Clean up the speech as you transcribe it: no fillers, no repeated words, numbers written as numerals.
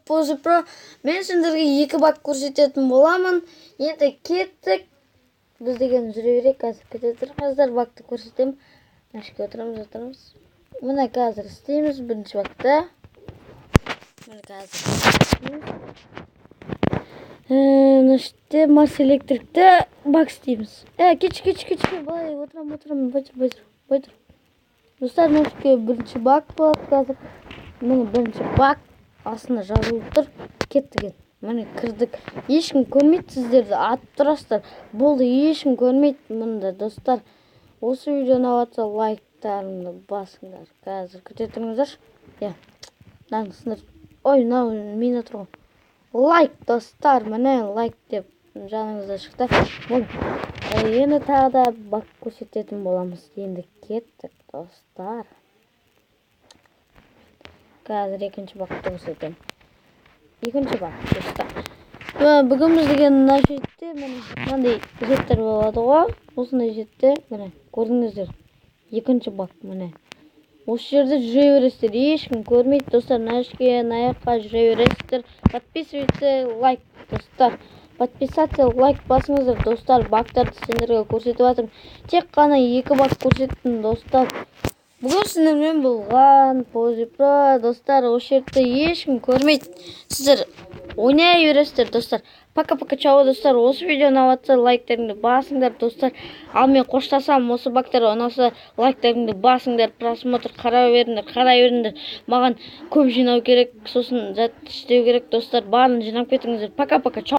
Пози Про. Мен сендерге екі баг көрсететін боламын. Енді кеттік. Біз деген жүре берейік, қазір кете тұрыңыздар, багты көрсетемін. Мына жерге отырамыз, отырамыз. Міне, қазір істейміз бірінші багты. Міне, қазір істейміз. Мына жерде Марс Электрикті баг істейміз. Кетші, кетші, кетші, былай отырамын, отырамын, бой тұр, бой тұр, бой тұр. Достар, мына жерге бірінші баг болады қазір. Міне, бірінші баг астында жазылып тұр. Кеттік енді. Міне, кірдік. Ешкім көрмейді сіздерді, атып тұрасыздар. Болды, ешкім көрмейді мұнда, достар. Осы видео ұнап жатса, лайктарыңды басыңдар. Қазір күте тұрыңыздаршы. Иә, мынаны сындырып. Ой, мынау мина тұр ғой. Лайк, достар, міне, лайк деп жаныңызда шықты. Болды. Енді тағы да баг көрсететін боламыз. Енді кеттік, достар. Қазір екінші багты көрсетемін. Екінші баг, достар. Бүгін біз деген мына жерде, міне, мынандай зеттер болады ғой. Осындай зетте, міне, көрдіңіздер. Екінші баг, міне. Осы жерде жүре бересіздер, ешкім көрмейді, достар. Мына жерге, мына жаққа жүре бересіздер. Подписывайтесь, лайк, достар. Подписаться, лайк басыңыздар, достар. Багтарды сендерге көрсетіп жатырмын. Тек қана екі баг көрсеттім, достар. Бүгін сіздермен болған Пози Про, достар. Осы жерде ешкім көрмейді. Сіздер ойнай бересіздер, достар. Пока, пока, чао, достар. Осы видео ұнап жатса, лайктарыңды басыңдар, достар. Ал мен қоштасамын. Осы багтар ұнаса, лайктарыңды басыңдар, просмотр қарай беріңдер, қарай беріңдер. Маған көп жинау керек, сосын зат істеу керек, достар. Барын жинап кетіңіздер. Пока, пока, чао.